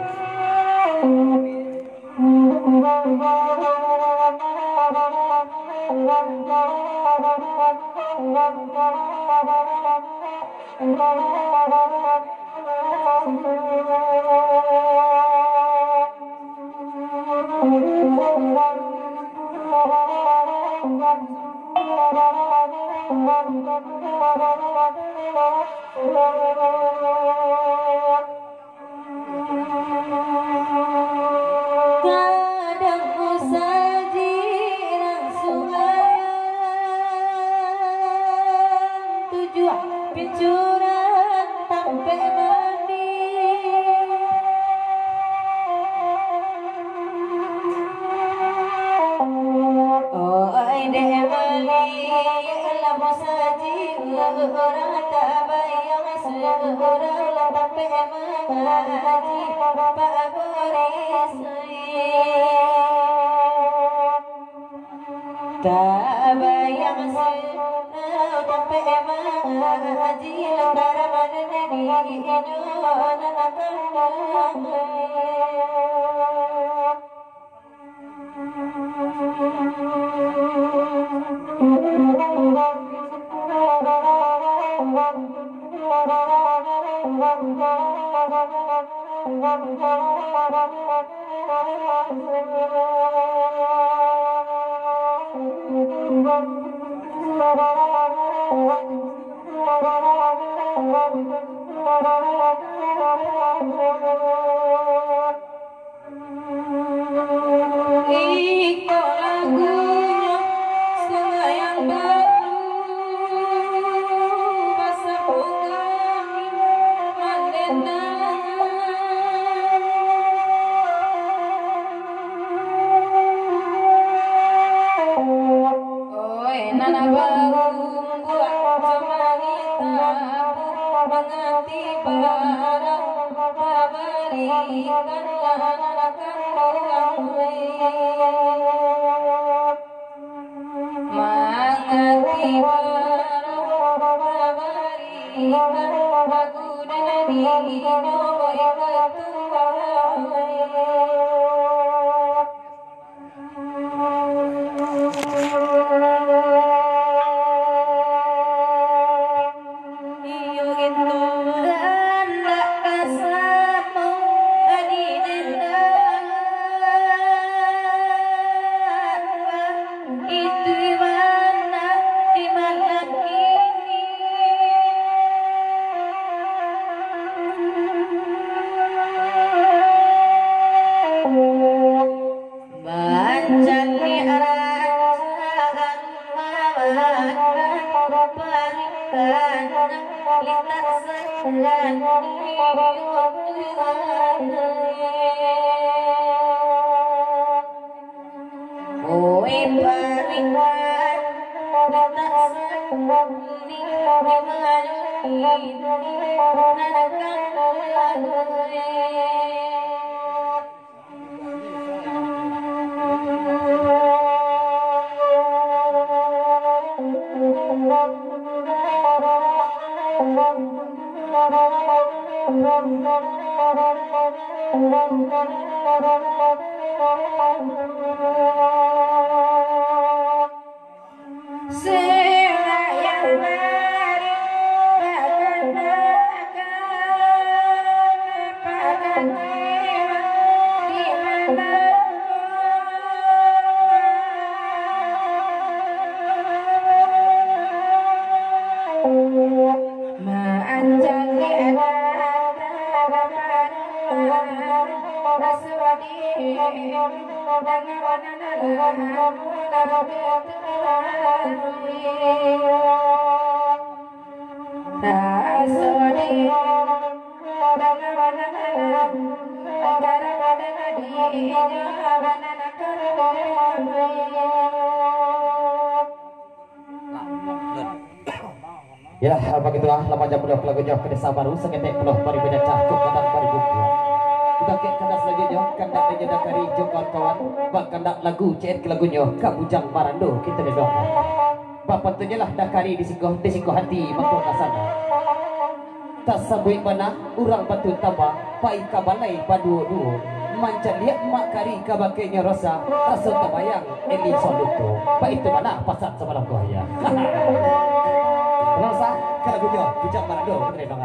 Kadang musajik nan sumbayang, tujuah pincuran tampek mandi. Oi, dek Malik, lah musajik, urang tabayang, urang lah tampek mangaji, Pak Boris. Tabayang, urang tampek mangaji, lah karamanan di inyo nan kanduang. Iko lagunyo Sungayang Baru, basambung kami mandendang. Oi, nan baru mambuek jaman ita, manganti barang babari, kanlah nan akan urang. Manganti barang babari, kan baguno di inyo, oi, katurunan. Iyo itu kandak kasamo di indak itu di mana, di mana kini. Mancari rancak makan parikan, litak sagan iyo Tuhan. Oi parikan, litak sagan iyo Tuhan. Sumbayang bari, pagandakan, pagandakan di malam. Maanjak di atas, Yalah, baitu ah, lah panjang pulo lagunyo, ka desa baru, saketek pulo bari bidacah, kok gadang bari bungkuang. Di bangkek kanda salanjuiknyo, kandak Dakari jo kawan-kawan, bakandak lagu, ciek lagunyo, ka Bujang Barando, kito didong. Bapantunyolah Dakari di siko, di siko hati, mako ka sano. Tasabuik bana, urang Batu Tamba, pai ka balai baduo-duo, mancaliak Mak Kari ka bakeh nyo Rosa, raso tabayang Eli Soluto. Baitu bana pasan samalam tu, ya. Rosa, ka lagunyo, Bujang Barando, kito didong.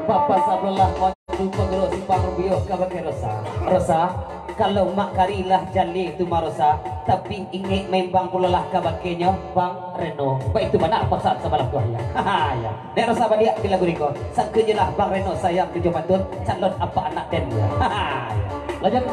Bapak Sabrolah, waduh, pagurau simpang rubiah ka bakeh Rosa. Rosa, kalau Mak Kari lah jaleh tu mah Rosa, tapi ingek maimbang pulolah ka bakehnyo Bang Reno. Baitu bana pasan samalam tu, ya. Ya. Dek Rosa baliak di lagu niko. Sangka je lah Bang Reno sayang tujuh patun, calon apak anak den. Ya. Ya. Lanjut.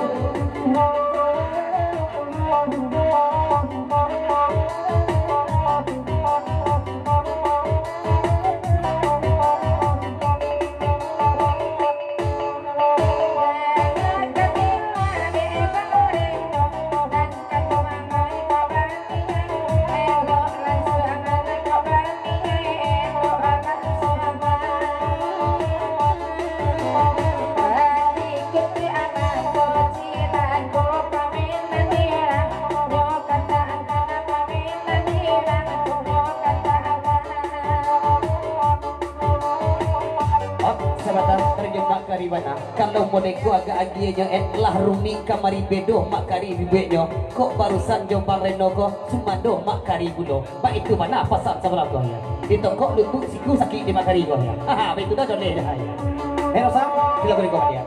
Sabatang tarjun Mak Kari bana. Kalau model ko agak agiahnyo, eh, lah rumik kamari bedo Mak Kari ribuiknyo. Kok barusan jo Bang Reno ko, sumando Mak Kari pulo. Baitu bana pasan samalam tu, ya. Ditokok lutut siku sakik di Mak Kari ko, ya. Haha, baitu dah doleh dah, ya. Hei, Rosa, sila beri kau hadiah.